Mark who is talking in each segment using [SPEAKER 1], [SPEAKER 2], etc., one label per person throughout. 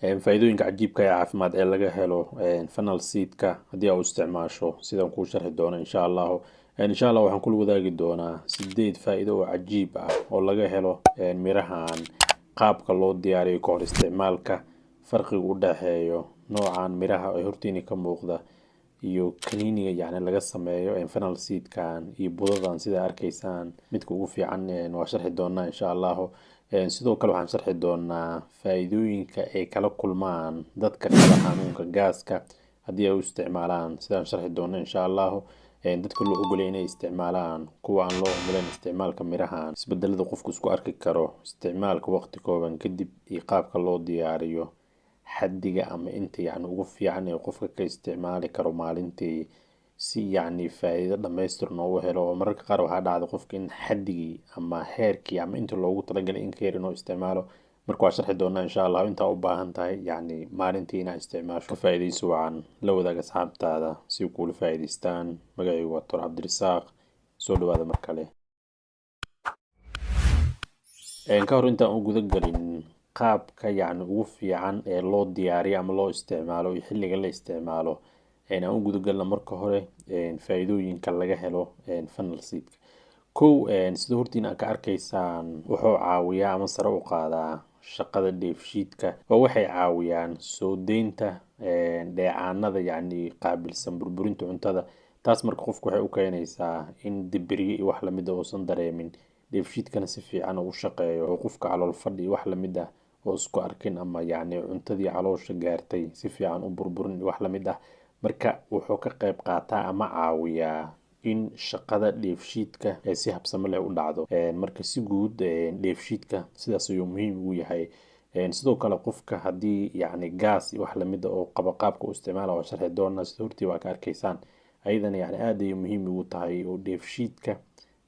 [SPEAKER 1] Faa'iidooyinka cajiibka ee caafimaad ee laga helo fennel seedka haddii aad u isticmaasho sidaan kuu sharxi doono, insha Allahu. Insha Allah waxaan kula wadaagi doonaa 8 faa'iido oo cajiib ah oo laga helo mirahan, qaabka loo diyaariyo kahor isticmaalka, farqiga u dhexeeyo noocan miraha ee hortiina ka muuqda iyo kaniiniga yacni laga sameeyo fennel seedkan iyo budadan sida arkaysaan, midka ugu fiican waa sharxi doonaa, insha Allahu. Sidoo kale waxaan sharxi doonaa faa'iidooyinka ay kala kulmaan dadka qaba xanuunka gaaska haddii ay u isticmaalaan sidaan sharxi doono, insha Allahu, dadka loo ogolay inay isticmaalaan, kuwa aan loo ogoleyn isticmaalka mirahan, isbedelada qofku isku arki karo isticmaalka waqti kooban kadib, iyo qaabka loo diyaariyo, xaddiga ama inta yacni ugu fiican ee qofka ka isticmaali karo maalintii si yacni faa'iido dhammaystiran oo u helo. Oo mararka qaar waxaa dhacda qofka in xaddigii ama heerkii ama inta loogu talagalay in ka yar inuu isticmaalo. Marka waa sharxi doonaa, insha Allah, intaa u baahan tahay yacni maalintii inaad isticmaasho. Ka faa'iidaysi wacan, la wadaag asxaabtaada si kuula faa'iidaystaan. Magacaygu waa Tor Cabdirisaaq, soo dhawaada mar kale. Ka hor intaan u guda galin qaabka yacni ugu fiican ee loo diyaariyo ama loo isticmaalo iyo xilliga la isticmaalo, aan u guda galna marka hore faa'iidooyinka laga helo fennel seedka. Kow, sida hortiina aad ka arkaysaan, wuxuu caawiyaa ama sare u qaadaa shaqada dheefshiidka, oo waxay caawiyaan soo deynta dheecaanada yacni qaabilsan burburinta cuntada. Taas marka qofku waxay u keenaysaa in dibiryo iyo wax lamid ah uusan dareemin, dheefshiidkana si fiican uu u shaqeeyo, oo qofka calool fadhi iyo wax lamid ah oo isku arkin ama yacni cuntadii caloosha gaartay si fiican u burburin iyo wax lamid ah. Marka wuxuu ka qayb qaataa ama caawiyaa in shaqada dheefshiidka ay si habsami leh u dhacdo. Marka si guud dheefshiidka sidaas ayuu muhiim ugu yahay. Sidoo kale qofka haddii yacni gaas iyo wax lamid ah oo qabo, qaabka u isticmaala waa sharxi doonaa. Sida hortii waa ka arkaysaan, ayadana yacni aad ayay muhiim ugu tahay oo dheefshiidka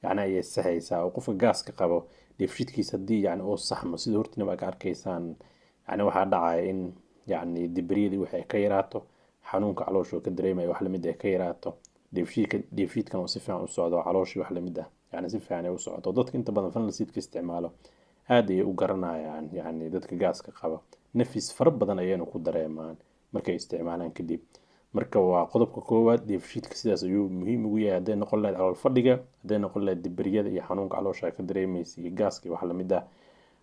[SPEAKER 1] yacni ayay saxaysaa, oo qofka gaaska qabo dheefshiidkiisa haddii yacni uu saxmo, sida hortiina waa ka arkaysaan, yacni waxaa dhacaya in yacni dibriyadii waxay ka yaraato, xanuunka caloosha oo ka dareemaya wax lamid ah ka yaraato, dheefshiidkan uu si fiican u socdo, calooshii wax lamid ah yacni si fiican ay u socoto. Dadka inta badan fennel seedka isticmaalo aad ayay u garanayaan yacni dadka gaaska qaba nafis fara badan ayayna ku dareemaan markay isticmaalaan kadib. Marka waa qodobka koowaad, dheefshiidka sidaas ayuu muhiim ugu yahay, hadday noqon lahayd calool fadhiga, hadday noqon lahayd dibriyada iyo xanuunka caloosha ka dareemaysa iyo gaaska iyo wax lamid ah,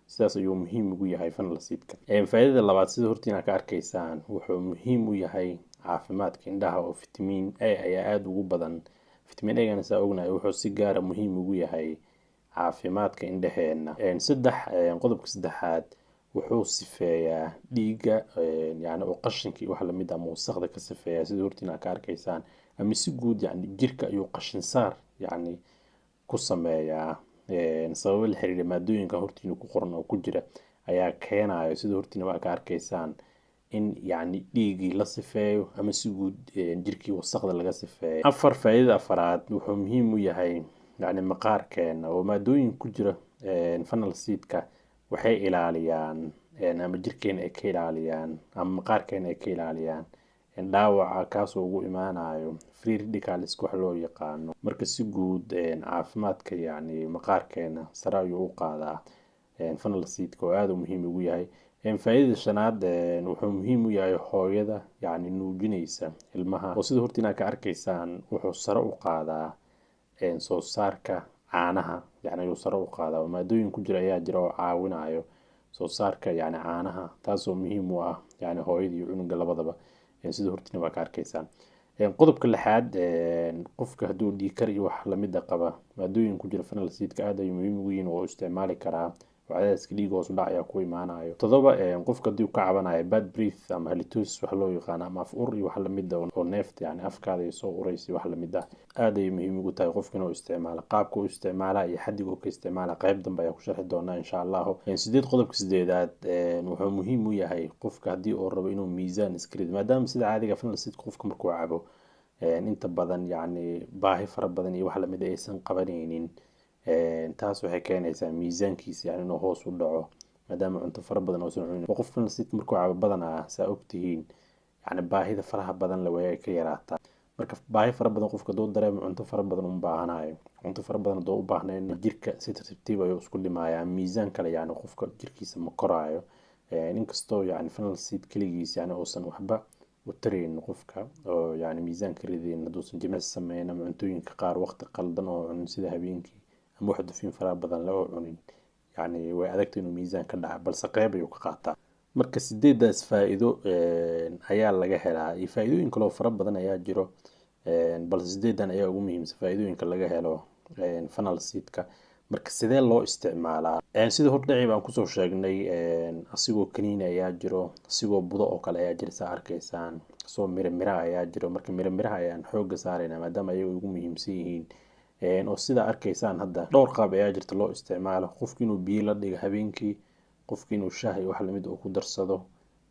[SPEAKER 1] sidaas ayuu muhiim ugu yahay fennel seedka. Faa'iidada labaad, sida hortiina ka arkaysaan, wuxuu muhiim u yahay caafimaadka indhaha, oo vitamin A ayaa aada ugu badan. Vitamin A-gana saa ognahay wuxuu si gaara muhiim ugu yahay caafimaadka indhaheena. Saddex, qodobka saddexaad, wuxuu sifeeyaa dhiigga, yani oo qashinka iyo wax lamid ah ama wasaqda ka sifeeyaa, sida hortiina ka arkaysaan, ama si guud yani jirka ayuu qashin saar yacni ku sameeyaa. Sababo la xiriira maadooyinka hortiina ku qoran oo ku jira ayaa keenayo, sida hortiina waa ka arkaysaan, in yacni dhiiggii la sifeeyo ama si guud jirkii wasaqda laga sifeeyo. Afar, faa'iidada afaraad, wuxuu muhiim u yahay yacni maqaarkeena, oo maadooyin ku jira fennel seedka waxay ilaaliyaan ama jirkeena ay ka ilaaliyaan ama maqaarkeena ay ka ilaaliyaan dhaawaca kaasoo ugu imaanayo free radicals wax loo yaqaano. Marka si guud caafimaadka yacni maqaarkeena sare ayuu u qaadaa fennel seedka, oo aada u muhiim ugu yahay. Faa'iidada shanaad, wuxuu muhiim u yahay hooyada yacni nuujinaysa ilmaha, oo sida hortiina ka arkaysaan wuxuu sare u qaadaa soo saarka caanaha, yacni ayuu sare u qaadaa, oo maadooyin ku jira ayaa jira oo caawinayo soo saarka yacni caanaha, taasoo muhiim u ah yacni hooyada iyo cunuga labadaba, sida hortiina waa ka arkaysaan. Qodobka lixaad, qofka hadduu dhiigkar iyo wax lamid ah qaba, maadooyin ku jira fennel seedka aad ay muhiim ugu yihiin oo isticmaali karaa, oo cadaadiska dhiigga hoos u dhac ayaa ku imaanayo. Todoba, qofka haddii uu ka cabanayo bad breath ama halitosis wax loo yaqaano ama af ur iyo wax lamid ah, oo neefta yani afkaada ay soo uraysa iyo wax lamid ah, aad ayay muhiim ugu tahay qofka inuu isticmaalo. Qaabka uu isticmaala iyo xaddiga uu ka isticmaala qayb dambe ayaa ku sharxi doonaa, insha Allahu. Sideed, qodobka sideedaad, wuxuu muhiim u yahay qofka haddii uu rabo inuu miisaan iska rido, maadaama sida caadiga fennel seedka qofka markuu cabo inta badan yacni baahi fara badan iyo wax lamid ah aysan qabanaynin. Taas waxay keenaysaa miisaankiisa yani inuu hoos u dhaco, maadaama cunto fara badan uusan cunin. Qof fennel seedka markuu cabo badanaa, saa ogtihiin, yani baahida faraha badan la way ka yaraataa. Marka baahi fara badan qofka hadduu dareemo, cunto fara badan uma baahanayo. Cunto fara badan hadduu u baahnayn, jirka si tartiib ayuu isku dhimayaa, miisaan kale yani qofka jirkiisa ma koraayo. Inkastoo yani fennel seed keligiis yani uusan waxba u taraynin qofka oo yani miisaanka ridayn hadduusan jimicsi sameyn ama cuntooyinka qaar waqti qaldan oo cunin sida habeenkii ama wax dufin faraha badan leh oo cunin, yani way adagta inuu miisaan ka dhaca, balse qeyb ayuu ka qaataa. Marka 8daas faa'iido ayaa laga helaa iyo faa'iidooyin kaloo fara badan ayaa jiro, balse 8dan ayaa ugu muhiimsan faa'iidooyinka laga helo fennel seedka. Marka sidee loo isticmaalaa? Sida hordhacii baan kusoo sheegnay, asigoo kaniini ayaa jiro, asigoo budo oo kale ayaa jira, saa arkaysaan, asoo miro miraha ayaa jiro. Marka miro miraha ayaan xoogga saaraynaa maadaama ayaga ugu muhiimsan yihiin. Oo sidaa arkaysaan hadda dhowr qaab ayaa jirta loo isticmaalo. Qofki inuu biyo la dhigo habeenkii, qofki inuu shaah iyo wax lamid uu ku darsado,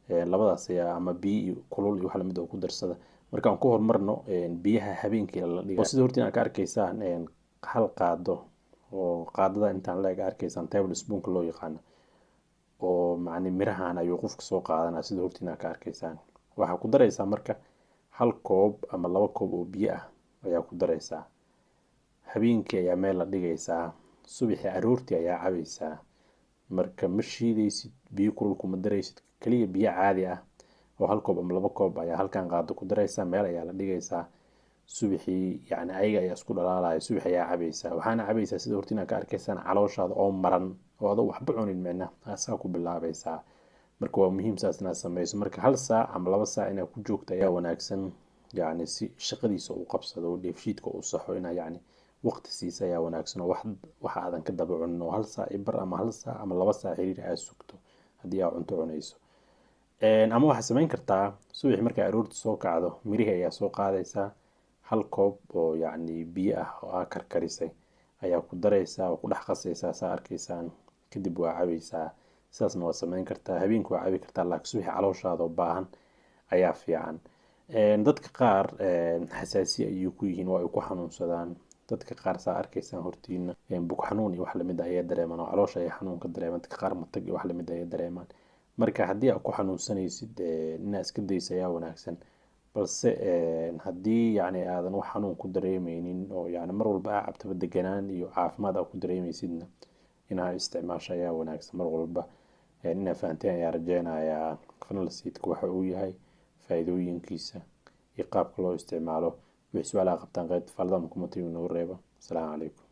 [SPEAKER 1] labadaas ayaa ama biyo iyo kulul iyo wax lamid uu ku darsado. Marka aan ku horumarno biyaha habeenkii la dhigo. Sida hortiin aad ka arkaysaan, hal qaado oo qaadada intaan la eg arkaysaan, table spoonka loo yaqaano, oo macni mirahan ayuu qofka soo qaadanaa. Sida hortiin aad ka arkaysaan, waxaa ku daraysaa marka hal koob ama 2 koob oo biyo ah ayaa ku daraysaa. Habeenkii ayaa meel la dhigaysaa, subaxii aroortii ayaa cabaysaa. Marka ma shiidaysid, biyo kulul kuma daraysid, kaliya biyo caadi ah oo hal koob ama 2 koob ayaa halkan qaado ku daraysaa, meel ayaa la dhigaysaa. Subaxii yani ayaga ayaa isku dhalaalaya, subax ayaa cabaysaa. Waxaana cabaysaa sida hortiin aad ka arkaysaan calooshaada oo maran oo adoo waxba cunin, micna asaa ku bilaabaysaa. Marka waa muhiim saas inaad sameyso. Marka 1 saac ama 2 saac inaad ku joogto ayaa wanaagsan, yani si shaqadiisa uu qabsado oo dheefshiidka uu saxo. Inaa yani waqti siisa ayaa wanaagsan oo wax aadan ka daba cunin, oo 1 saac i bar ama 1 saac ama 2 saac xiriir aad sugto haddii aad cunto cunayso. Ama waxaad samayn kartaa subaxii markaa aroorta soo kacdo, mirihii ayaa soo qaadaysaa, hal koob oo yacni biyo ah oo aa karkarisay ayaa ku daraysaa oo ku dhex qasaysaa saa arkaysaan, kadib waa cabaysaa. Sidaasna waa samayn kartaa, habeenkii waa cabi kartaa, laakiin subaxii calooshaada oo baahan ayaa fiican. Dadka qaar xasaasiye ayay ku yihiin, waa ay ku xanuunsadaan. Dadka qaar saa arkaysaan hortiina bug xanuun iyo wax lamid ah ayay dareemaan, oo caloosha ay xanuun ka dareemaan. Dadka qaar matag iyo wax lamid ah ayay dareemaan. Marka haddii aad ku xanuunsanaysid, inaad iska dayso ayaa wanaagsan. Balse haddii yacni aadan wax xanuun ku dareemeynin oo yacni mar walba aa cabtaba deganaan iyo caafimaad aad ku dareemeysidna, inaad isticmaasho ayaa wanaagsan mar walba. Inaad fahanteen ayaa rajeynayaa fennel seedka waxa uu yahay, faa'iidooyinkiisa iyo qaabka loo isticmaalo. Wixii su-aalaha qabtaan qaybta faallada ama comment-iga noogu reeba. Asalaamu calaykum.